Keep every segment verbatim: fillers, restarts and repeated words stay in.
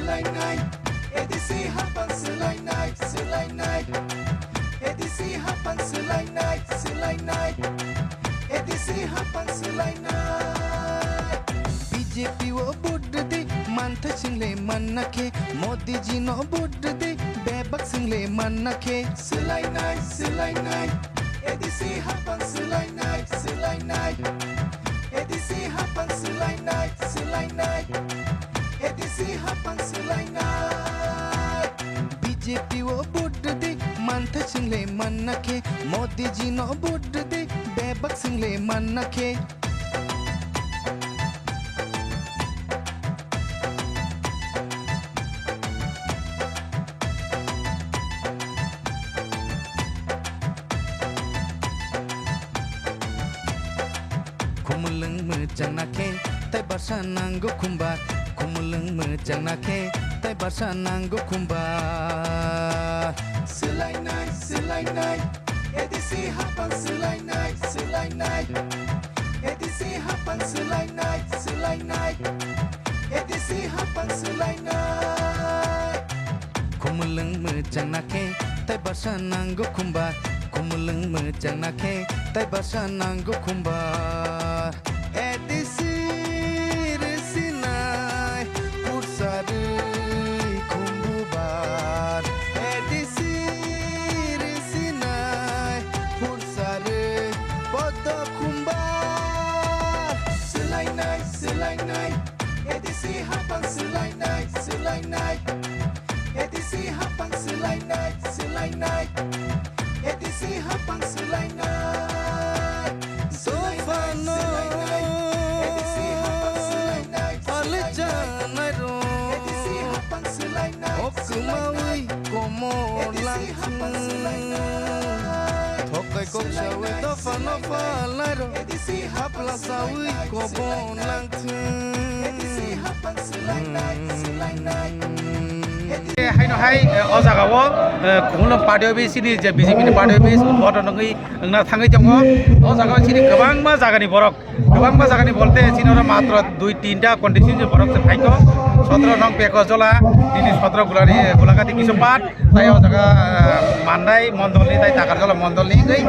Swlainai, A D C hapang swlainai, swlainai. A D C hapang swlainai, swlainai. A D C hapang swlainai. B J P o vote rwdi, manthai swngle manna khe. Modi ji no vote rwdi, bebak swngle manna khe. Swlainai, swlainai. A D C hapang swlainai, swlainai. A D C hapang swlainai, swlainai. A D C hapang swlainai. B J P o vote rwdi, manthai swngle manna khe. Modi ji no vote rwdi, bebak swngle manna khe. Khumulwng mwchangna khe, tai basa nango khumba. Khumulwng mwchangna khe, tai basa nango khumba. Swlainai, swlainai, A D C hapang swlainai, swlainai. A D C hapang swlainai, swlainai. A D C hapang swlainai. Khumulwng mwchangna khe, tai basa nango khumba. Khumulwng mwchangna khe, tai basa nango khumba. A D C rwsinai, pursarwi khumbubar. A D C rwsinai, pursarwi podo khumbar. Swlainai, swlainai, A D C hapang swlainai, swlainai. A D C hapang swlainai, swlainai. A D C hapang swlainai. Swlainai, swlainai. A D C hapang swlainai, swlainai. A D C hapang swlainai, swlainai. A D C hapang swlainai. Thokai kok sawi dopha no phalai ro. A D C hapang swlainai, swlainai. A D C hapang swlainai, swlainai. Haino hai, eh, o jaga o, eh, Khumulwng party office chini je B J P ni party office, vote nungwi wngna thangwi tongo. O jaga o chini kwbangma jagani borok, kwbangma jagani bolte chini oro matro dui tinta constituency borok se phaito. Sotro nong Pekos Jola, nini sotro Gulani, Gulagati Kisopat, tai o jaga, eh, Mandai mondolni, tai Takarjola mondolni wngwi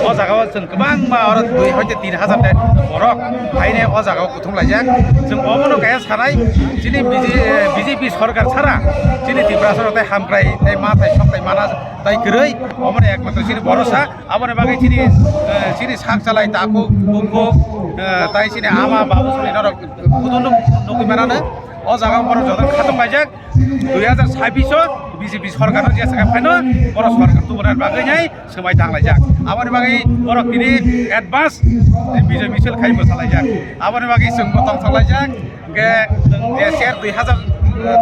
o jaga o chwng kwbangma oro dui hoite tin hajar de borok phaine o jaga o kuthum laijak. Chwng omono kaya sanai, chini B J, eh, B J P sorkar sara chini Tiprasa rok tai hamkrai, tai ma tai sok tai mana tai kwrwi, omono ekmatro chini borosa. Aboni bagwi chini, eh, chini sak chalai takhuk, bumkhuk, eh, tai chini ama babu songni norok kutung nuk-, nukwi manano. O jaga o borok joto khatung laijak. Dui hajar sabbish o B J P sorkar no jesa khe phaino borok sorkar tubunani bagwi nai swmai tanglaijak. Aboni bagwi borok tini advance bijoi misil khai bwsalaijak. Aboni bagwi chwng bo tongthok laijak. Hwnkhe chwng je share dui hajar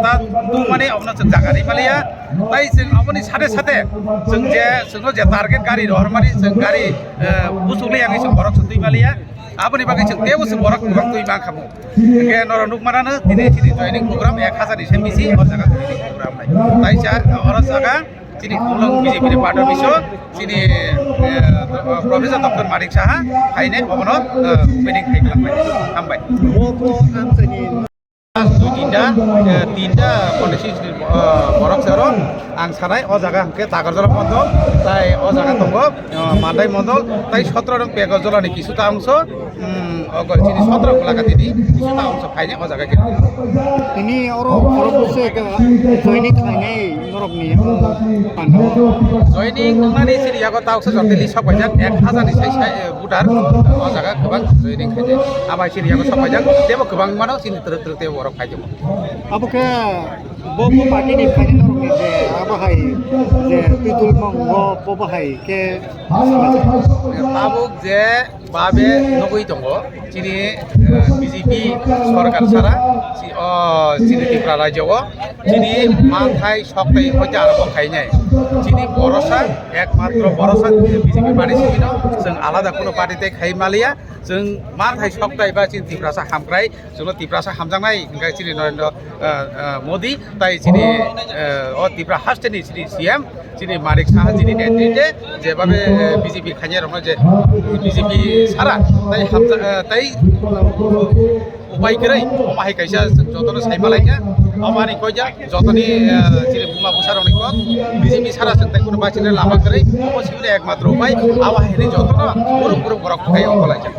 ta tubumani obono chwng jaga rwi maliya. Tai chwng aboni sade sade chwng je chwngno je target gari rohormani chwng gari, eh, buchukli yangwi chwng borok chwng twi maliya. Aboni bagwi chwng teibo chwng borok kwbang twi mankha bo. Hwnkhe norok nukmanano tini chini joining program ek hajar ni se bisi o jaga joining program nai. Tai cha oro jaga chini Khumulwng B J P ni party office o chini, eh, Professor Doctor Manik Saha haine obono, eh, opening khai kwlangbai. Hambai. Dui tinta, eh, tinta constituency, eh, borok se oro ang sanai o jaga hwnkhe Takarjala mondol, tai o jaga tongo, eh, Mandai mondol, tai sotro nong Pekos Jola ni kisu ta ongso, um, o gol chini sotro Gulagati ni kisu ta ongso phaini o jaga khe. Tini oro borok bwswk joining khlainai norokni yago panda o. Joining wngnani chini yago ta ongso jotoni sok paijak ek hajar ni sai sai, eh, voter o jaga kwbang joining khaijak. Abo hai chini yago sok paijak, teibo kwbang mano chini twrwk twrwk teibo borok phai tongo. Abo khe bo, bo party ni phainai norokni je abo hai je twi dul mong bo, bo, bo hai khe salai. Tabuk je babe nugwi tongo chini, eh, B J P sorkar sara, chi-, o chini Tripura rajyo o chini manthai soktai hoite aro bo khainai. Chini borosa, ekmatro borosa B J P party simi no, chwng alada kuno party tei khai maliya. Chwng manthai soktai ba chini Tiprasa hamkrai, chwngno Tiprasa hamjaknai hwnkhe chini Narendra, eh, eh, Modi, tai chini, eh, o Tripura haste ni chini C M, chini Manik Saha chini netrite, jebabe, eh, B J P khainai rokno je B J P Sara, tai hamja, eh, tai upai kwrwi, omo hai kaisa jotono saima laikha, omo ani koija, jotoni, eh, chini buma bwsa rokni kok, B J P sara chwng tai kuno bachina lama kwrwi, omo sibini ekmatro upai, abo hai hwnwi jotono buruk buruk borok thai ongkho laijak.